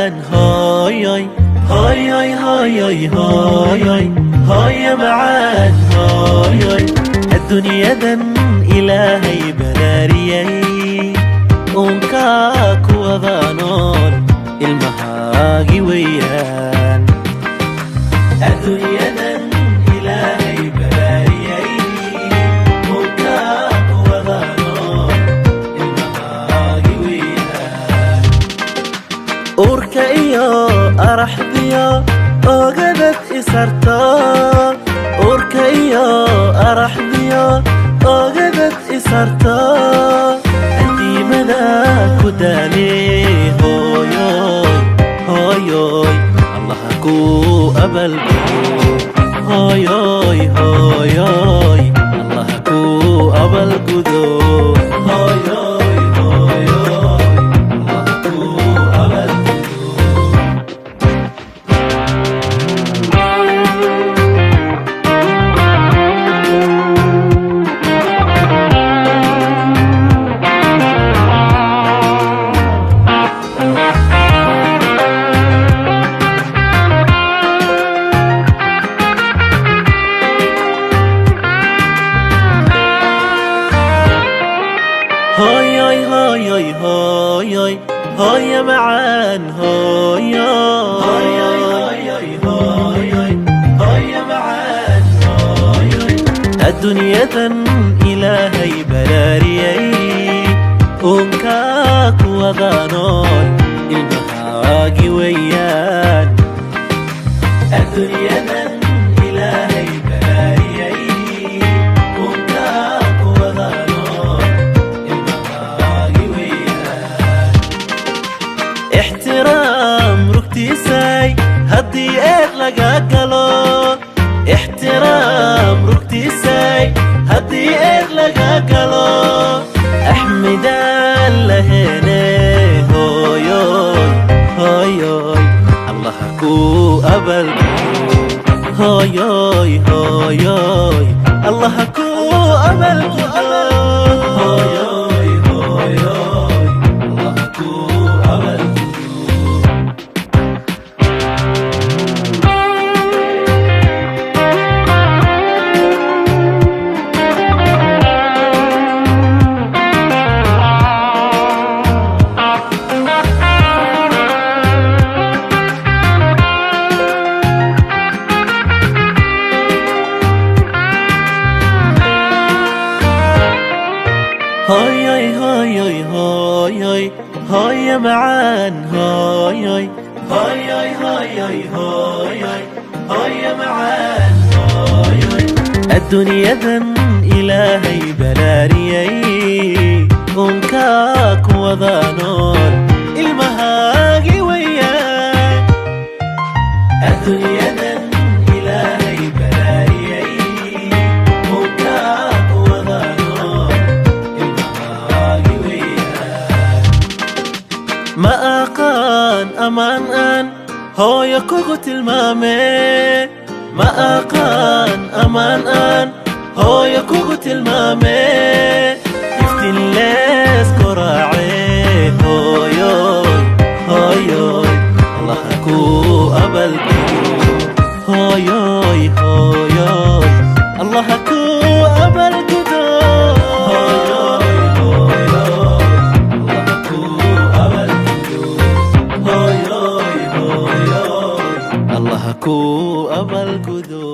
Macaan hooyoy, hooyoy, hooyoy, hooyoy, hooyo macaan, hooyoy. Adduunyadan Ilaahay balaariyay, uunkaa kuwada nool ilmahaagi weeyaan. Adduunyadan Ilaahay balaariyay, uunkaa kuwada nool ilmahaagi weeyaan. Uurka iyo araxdiyo ogadad isarto, uurka iyo araxdiyo ogadad isarto, adiimada ku daale hooyoy, hooyoy, Allaha ku abaalgudo. Hooyoy, hooyoy, Allaha ku abaalgudo. Hooyoy, hooyoy, Allaha ku abaalgudo. Hooyoy, hooyoy, hooyoy, hooyo macaan, hooyoy, hooyoy, hooyoy, hooyo macaan, hooyoy. Adduunyadan Ilaahay balaariyay, uunkaa kuwada nool ilmahaagi weeyaan. Adduunyadan Ilaahay balaariyay, uunkaa kuwada nool ilmahaagi weeyaan. Ixtiraam rugtiisay haddii eed laga galo, ixtiraam rugtiisay haddii eed laga galo, axmidaan laheene hooyoy, hooyoy, Allaha ku abaalgudo. Hooyoy, hooyoy, Allaha ku abaalgudo. Hooyoy, hooyoy, Allaha ku abaalgudo. Hooyoy, hooyoy, hooyoy, hooyo macaan, hooyoy, hooyoy, hooyoy, hooyoy, hooyo macaan, hooyoy. Adduunyadan Ilaahay balaariyay, uunkaa kuwada nool ilmahaagi weeyaan. Adduunyadan Ilaahay balaariyay, uunkaa kuwada nool ilmahaagi weeyaan. Ma aqaan amaan aan hooyo kugu tilmaame, ma aqaan amaan aan hooyo kugu tilmaame. Iftiin leesku raace hooyoy, hooyoy, Allaha ku abaalgudo. Hooyoy, hooyoy, Allaha ku abaalgudo. Hooyoy, hooyoy, Allaha ku abaalgudo. Hooyoy, hooyoy, Allaha ku abaalgudo.